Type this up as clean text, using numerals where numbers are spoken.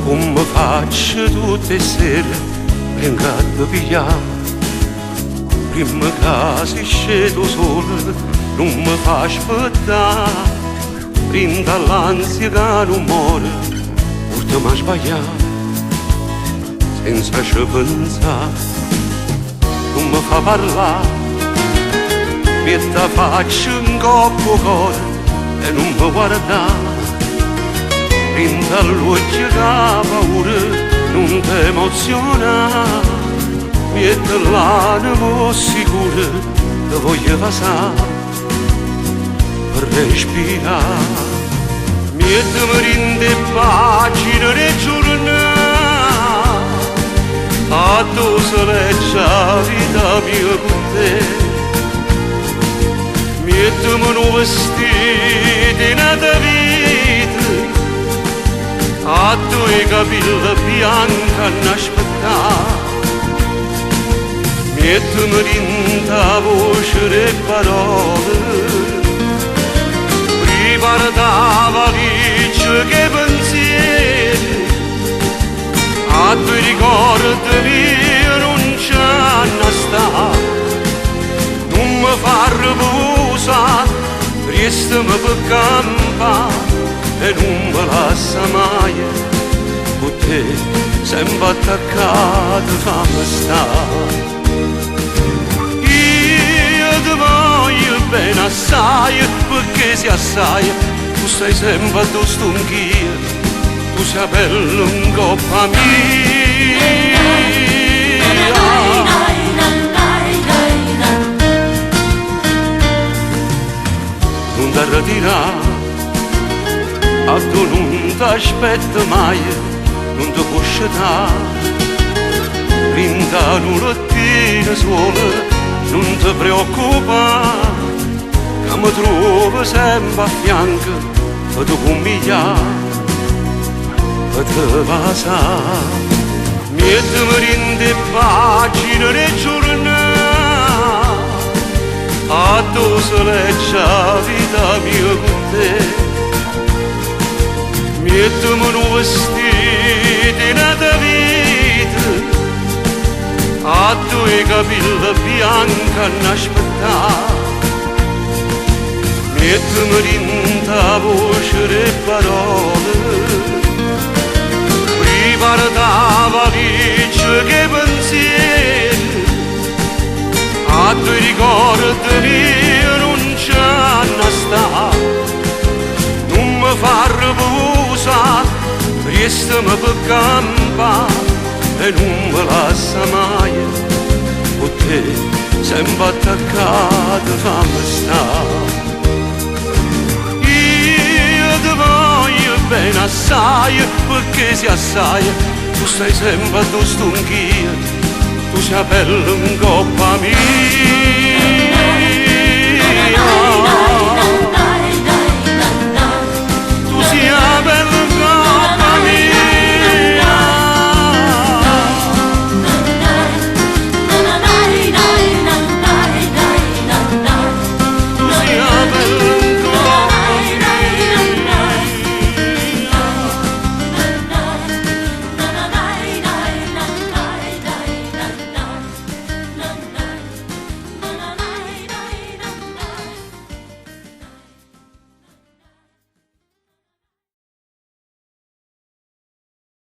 Comme faccio tutte 'e sere, vengo a te piglià. Primma ca se sceta 'o sole, nun me fa aspettà. Dint' all'ansia ca nun more, portami a sbaglià. Senza ce penzà, nun me fa parlà. Miett' 'a faccia 'ncopp' 'o core e nun me guardà. Dint' all'uocchie ca paura nun t'emozionà. Miett' l'anema 'o sicuro, te voglio vasà. Per respirà. Mietteme dint' 'e pagine d' 'e giurnali, addò se legge 'a vita mia cu te. Mietteme nu vestito 'e n'ata vita, addò 'e capille bianche hanno aspettà. Mietteme dint' 'a voce d' 'e parole, pripara 'a valigia che pensieri, addò 'e ricordi miei nun c'hanno sta. Nun me fa riposà, riestami per campà e nun me lassa mai, cu te sempre attaccato fammi sta. Io ti voglio bene assai, perché si assai, tu stai sempre addò stongo io, tu sei bella in coppa mia. Nun t'arretirà, addò nun t'aspetto mai, nun ti può scetà. Dint' a nu lettino solo, nun ti preoccupà, che mi trovo sempre a fianco per te cummiglià, per te vasà. Mietteme dint' 'e pagine d' 'e giornali, addò se legge 'a vita mia cu te. Mietteme nu vestito 'e n'ata vita, addò 'e capille bianche hanno aspettà. Mietteme dint' 'a voce d' 'e parole, pripara 'a valigia che pensieri, addò 'e ricordi miei nun c'hanno sta. Nun me fa riposà, riestami per campà e nun me lassa mai, cu te sempre attaccato fammi sta. Io ti voglio bene assai, perché si assai, tu stai sempre addò stongo io, tu sei bella in coppa mia.